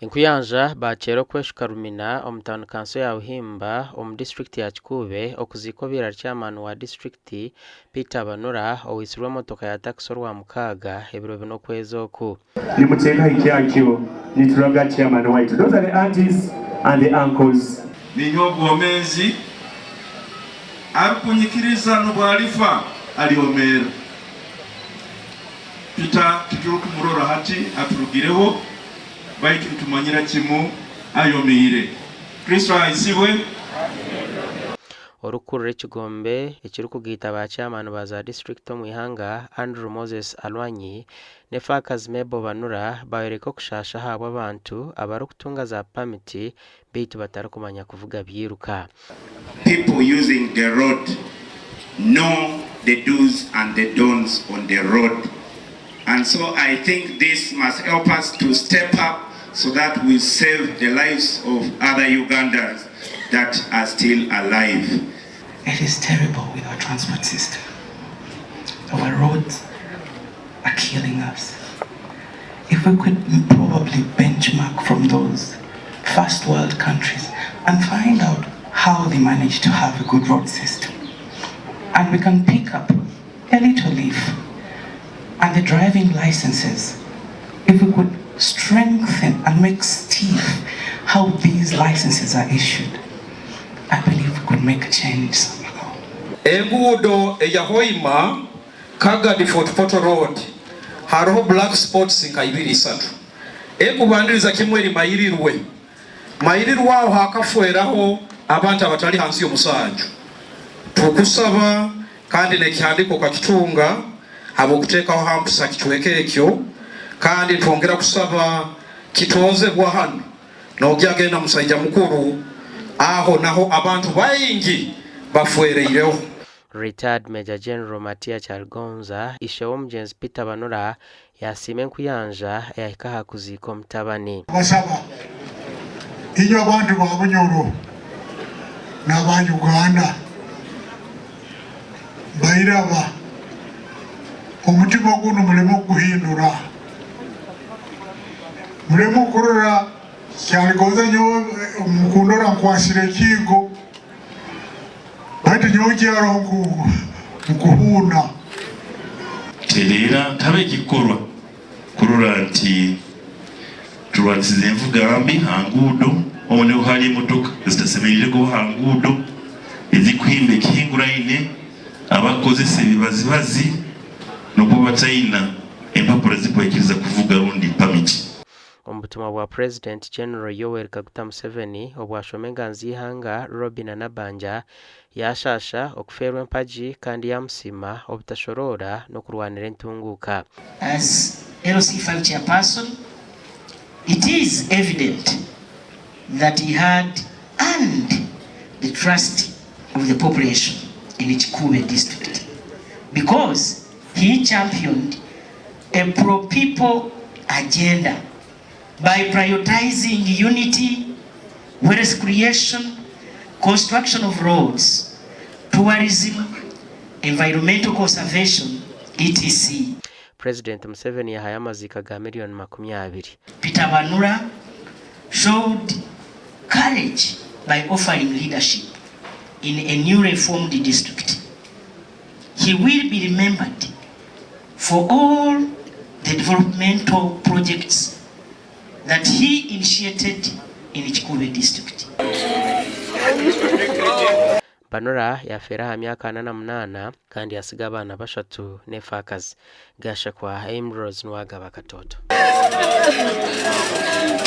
Enkuyanja baakyera okweshuka Rumina omu tauni kanso ya Buhimba omu disiturikiti ya Kikuube okuziika obaire ari chairman wa disiturikiti Peter Banura owaitsirwe emotoka ya takisi orwamukaaga ebiro bina okwezi oku. Nimuteeka ahikyo nituraga chairman waitu those are the aunties and the uncles. Ninyowe bwomezi, arukunyikiriza nobwalifa alyomeera. Peter titurukumurora hati, aturugireho, baitu nitumanyira kimu ayomiire. Kristo ahaisibwe. Orikukurira ekigombe ekirikugaita ba chairman ba za disiturikiti omu ihanga, Andrew Moses Alwanyi n'efaakazi Mabel Banura bayoreka okushaasha ahabw'abantu abarikutunga za pamiti beitu batarikumanya kuvuga byiruka. People using the road know the do's and the don'ts on the road and so I think this must help us to step up so that we save the lives of other Ugandans that are still alive. It is terrible with our transport system. Our roads are killing us. If we could probably benchmark from those first world countries and find out how they manage to have a good road system. And we can pick up a little leaf and the driving licenses. If we could strengthen and make stiff how these licenses are issued, I believe we could make a change somehow. Enguudo eya Hoima Kagadi Fort Portal Road hariho black spots nka ibiri isatu. Ekubandiriza kimwe eri Mayirirwe. Mayirirwe aho hakafweraho abantu abatali hansi y'omusanju. Tukusaba kandi n'ekihandiko okakitunga habw'okutekaho hampusi ha kicweka ekyo kandi nitwongera kusaba kitozebwa hanu nogya genda musaija mukuru aho naho abantu baingi bafwereireho. Retired Major General Matia Kyaligonza, ishe w'omugyenzi Peter Banura yaasiima enkuyanja eyahika aha kuziika omutabani. Nabasaba inywe abantu ba Bunyoro n'aba Uganda bairaba omutima gunu muleme okuguhindura, muleme okurora Kyaligonza nyowe mukundora nkwasire ekiigo. Baitu nyowe nkyaroho nkuhuuna. Tereera ntabe ekikorwa kurora nti turwanisize envuga mbi ha nguudo obu niho hariho emotoka ezitasemeriire kuba ha nguudo, ezikuhimba ekihinguraine, abakukozesa ebibazibazi n'okuba bataina empapura ezikubaikiriza kuvuga rundi pamiti. Omu butumwa bwa Purezidenti General Yoweri Kaguta Museveni obwashoma enganzi y'eihanga Robinah Nabbanja, yaashaasha okufeerwa empagi kandi yaamusiima obutashoroora n'okurwanira entunguuka. As LC5 chairperson, it is evident that he had earned the trust of the population in Kikuube district because he championed a pro-people agenda by prioritizing unity, wealth creation, construction of roads, tourism, environmental conservation etc. Purezidenti Museveni yahayo amaziika ga miriyoni 20. Peter Banura showed courage by offering leadership in a newly formed district. He will be remembered for all the developmental projects that he initiated in Kikuube district. Banura yafeera aha myaka 48 kandi yasiga abaana bashatu n'efaakazi. Gashakwa Ambrose Nuwagaba Katoto.